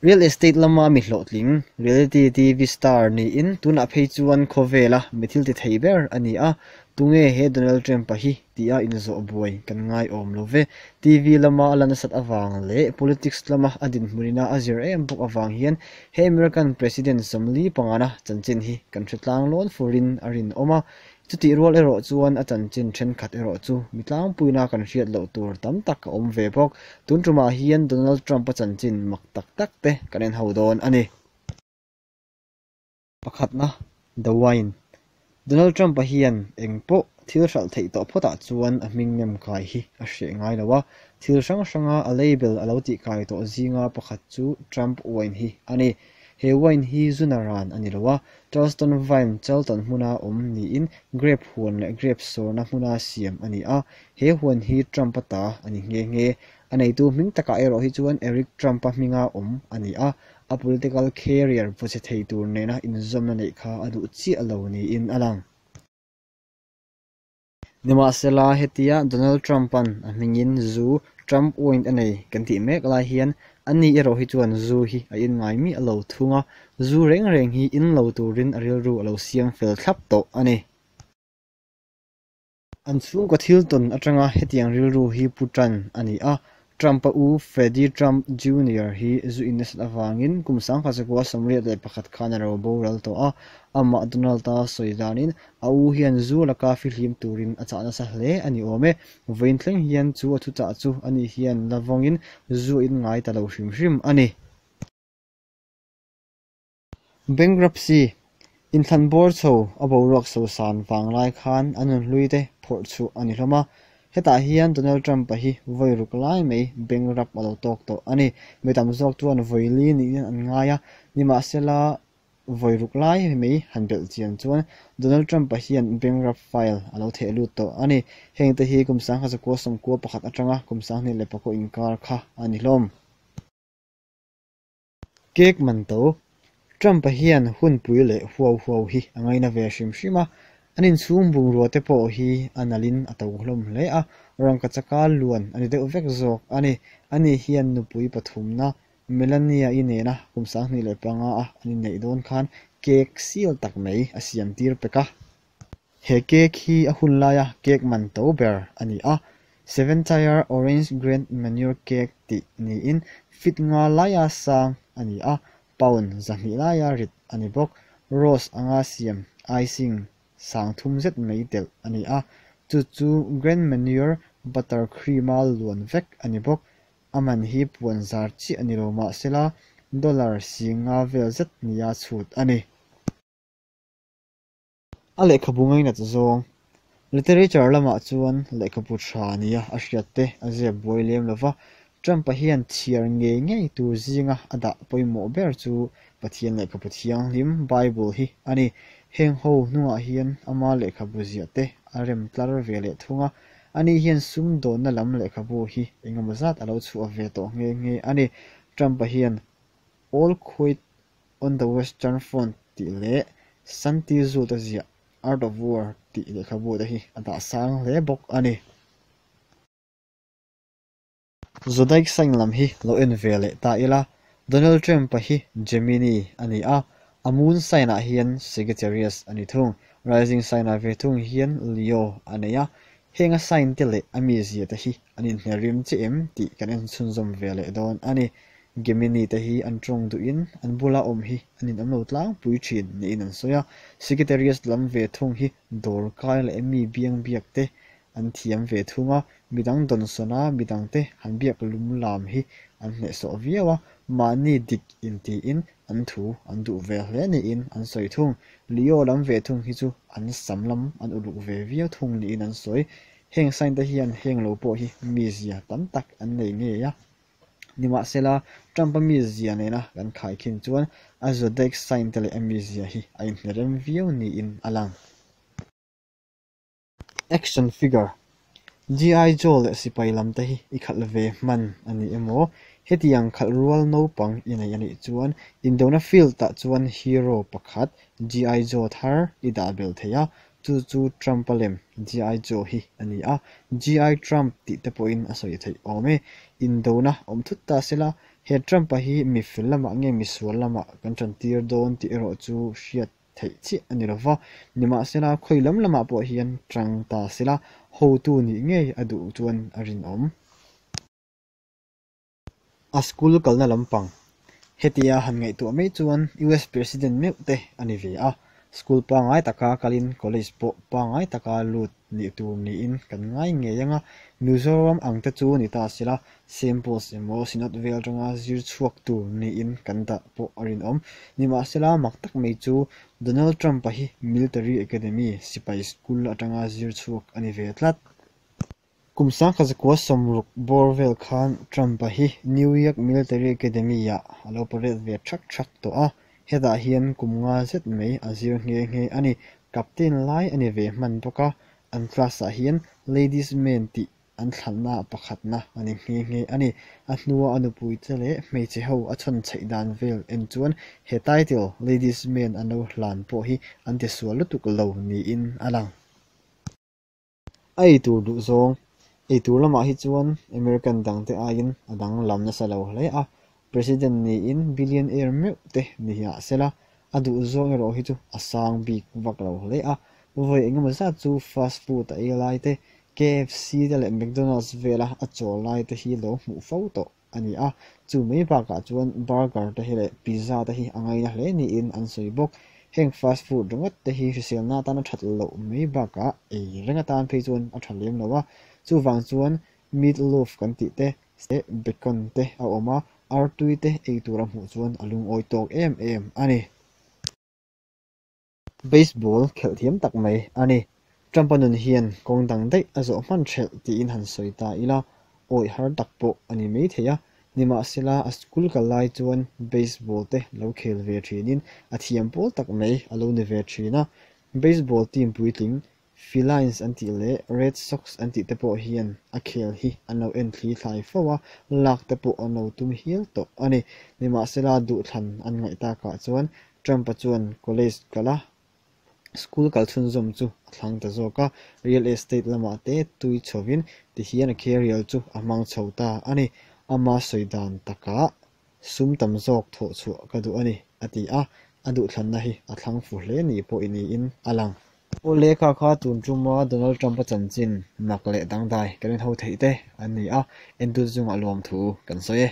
Real estate lama mi hlawhtling, reality TV star niin tunah phei chuan khawvela mi thil ti thei ber a ni a. Tunge he Donald Trump-a hi tia inzawh buai kan ngai awm lo ve. TV lama a la nasat avang leh politics lama a dinhmunina a zir em bawk avang hian he American President 45na chanchin hi kan hre tlang lawn furin a rinawm a. Chutih rual erawh chuan a chanchin thenkhat erawh chu mi tlangpuina kan hriat loh tur tam tak a awm ve bawk. Tun tumah hian Donald Trump-a chanchin mak tak tak te kan en ho dawn a ni. Pakhatna, The Wine. Donald Trump-a hian eng pawh thil hralh theih tawh phawtah chuan a hming nem kai hi a hreh ngai lo a, thil hrang hranga a label a lo tih kai tawh zinga pakhat chu Trump Wine hi a ni. He wine hi zuna ran a ni lo a, Charleston Vine Charlton hmuna awm niin grape huan leh grape sawrna hmuna siam a ni a, he huan hi Trump-a ta a ni nghe nghe. A neitu hming takah erawh hi chuan Eric Trump-a hminga awm a ni a, a political career vaw che thei tur nena inzawmna neih kha a duh chiah lo niin a lang. Nimahsela, hetia Donald Trump-a'n a hmingin zu Trump Wine a nei kan tih mek lai hian ani erawh hi chuan zu hi a in ngai miah lo thung a, zu reng reng hi in lo turin a rilru a lo siam fel thlap tawh a ni. An chhungkaw thil tawn atanga hetiang rilru hi pu tan a ni a, Trump-a u Freddie Trump Junior hi zu in nasat avangin kum 1981 khan a ro boral tawh a, amah Donald-a sawi danin a u hian zu laka fihlim turin a chah nasa hle a ni awm e. Vawiin thleng hian chu a thuchah chu ani hian la vawngin zu a in ngai ta lo hrim hrim a ni. Bankruptcy, Inthlan bawr chho a boruak sosan vanglai khan a nunhlui te phawrh chhuah a ni hlawm a. Hetah hian Donald Trump-a hi vawi ruk lai mai bankrupt a lo tawk tawh a ni. Mi tam zawk chuan vawi li niin an ngai a, nimahsela vawi ruk lai mai han belh chian chuan Donald Trump-a hian bankrupt file a lo theh lut tawh a ni. Hengte hi kum 1991 atanga kum 2004 inkar kha a ni hlawm. Cake man to, Trump-a hian hunpui leh huau huau hi a ngaina ve hrim hrim a, an inchhung bungrua te pawh hi a nalhin a to hlawm hle a, rangkachaka luan a ni deuh vek zawk a ni. Ani hian nupui pathumna Melania-i nena kum 2005 a an inneih dawn khan cake sial tak mai a siam tir pek a. He cake hi a hun laia cake man to ber a ni a, Seven Tier Orange Grand Manure Cake tih niin feet nga laia sang a ni a, pound 200 laia rit a ni bawk. Rose anga siam icing sang thum zet mai telh a ni a, chu chu Grand Manure butter cream-a luan vek a ni bawk. A man hi puan zar chiah a ni lo mahsela dollar 50 vel zet nia chhut a ni. A lehkhabu ngainat zawng, Literature lamah chuan lehkhabu tha nia a hriat te a ziak buai lem lo va, Trump-a hian chhiar ngei ngei tur zinga a dah pawimawh ber chu Pathian lehkhabu thianghlim, Bible, hi a ni. Heng ho hnungah hian ama lehkhabu ziah te a rem tlar ve leh thung a, ani hian sumdawnna lam lehkhabu hi engemaw zat a lo chhuah ve tawh nghe nghe a ni. Trump-a hian All Quiet on the Western Front tih leh Santi Zut a ziah Art of War tih lehkhabu te hi a dah sang hle bawk a ni. Zodiac sign lam hi lo en ve leh ta ila, Donald Trump-a hi Gemini a ni a, a moon sign-ah hian Sagittarius a ni thung. Rising sign-ah ve thung hian Leo a nei a, heng a sign te leh a mizia te hi an inhnerim chiah em tih kan en chhunzawm ve leh dawn a ni. Gemini te hi an tawng duhin an bula awm hi an inawm lo tlangpui thin niin an sawi a, Sagittarius lam ve thung hi dawr kai leh mi biang biak te an thiam ve thung a, midang dawnsawn a midang te han biak lum lam hi an hnehsawh viau a, mahni dik intiin an thu an duh ve hle niin an sawi thung. Leo lam ve thung hi chu an sam lam an uluk ve viau thung niin an sawi. Heng sign te hian heng lo pawh hi mizia tam tak an nei ngei a. Nimahsela, Trump-a mizia nena kan khaikhin chuan a zodiac sign te leh a mizia hi a inhnerem viau niin a lang. Action figure, GI Joe leh sipai lam te hi i khalh ve hman a ni emaw? Hetiang khalh rual naupang i nei a nih chuan indona field-ah chuan hero pakhat GI Joe thar i dah belh thei a, chu chu Trump-a lem GI Joe hi a ni a, GI Trump tih te pawhin a sawi theih awm e. Indona awm thut ta sela, He Trump-a hi mi fel lamah nge mi sual lamah kan tantir dawn tih erawh chu hriat theih chiah a ni lo va, nimahsela khawi lam lamah pawh hian tang ta sela hotu nih ngei a duh chuan a rinawm. A school kalna lampang hetia han ngaihtuah mai chuan US President meuh te a ni ve a, school pangngai taka kalin college pawh pangngai taka lut nih tur niin kan ngai ngei ang a, Mizoram ang te chu ni ta sela Samples emaw Synod vel atanga zir chhuak tur niin kan dah pawh a rinawm. Nimahsela mak tak mai chu Donald Trump-a hi Military Academy sipai school atanga zir chhuak a ni ve tlat. Kum 1960 bawr vel khan Trump-a hi New York Military Academy-ah a lo parade ve thak thak tawh a, hetah hian kum nga zet mai a zir nghe nghe a ni. Captain lai a ni ve hman bawk a, an class-ah hian Ladies Man tih an thlanna pakhatna a ni nghe nghe a ni. A hnua a nupuite leh hmeichhe ho a chhawn chheih dan vel en chuan he title Ladies Man an lo hlan pawh hi an ti sual lutuk lo niin a lang. A eitur duh zawng, eitur lamah hi chuan American dangte aiin a danglam nasa lo hle a, President niin billionaire meuh te ni ah sela, a duh zawng erawh hi chu a sang bik vak lo hle a, vawi engemaw zat chu fast food a ei lai te, KFC te leh McDonald's vela a chawl lai te hi lo hmuh fo tawh a ni a, chu mai bakah chuan burger te hi leh pizza te hi a ngaina hle niin an sawi bawk. Heng fast food ringawt te hi hriselna atana that loh mai bakah ei reng atan phei chuan a tha lem lo a, chuvang chuan meat loaf kan tih te, bacon te a awm a, artui te ei tur a hmuh chuan a lungawi tawk em em a ni. Baseball khelh thiam tak mai a ni. Trump-a nun hian kawng dang daih a zawh hman ṭhelh tiin han sawi ta ila, awih har tak pawh a ni mai thei a. Nimahsela, a school kal lai chuan baseball te lo khel ve ṭhinin a thiam pawl tak mai a lo ni ve ṭhin a. Baseball team puitling Felines an tih leh Red Sox an tih te pawh hian a khel hi an lo en thli thlai fo a, lak te pawh an lo tum hial tawh a ni. Nimahsela, duhthlan an ngaih takah chuan Trump-a chuan college kal a, school kal chhunzawm chu a thlang ta zawk a, real estate lamah te tui chhovin tihian a career chu a hmang chho ta a ni. Ama sawi dan takah sum tam zawk thawh chhuah ka duh a ni, a ti a, a duhthlanna hi a thlang fu hle ni pawh niin a lang. Aw lehkha kha tun tuma Donald Trump-a chanchin mak leh dangdai kan inho theih te an ni a, entute chungah lawmthu kan sawi e.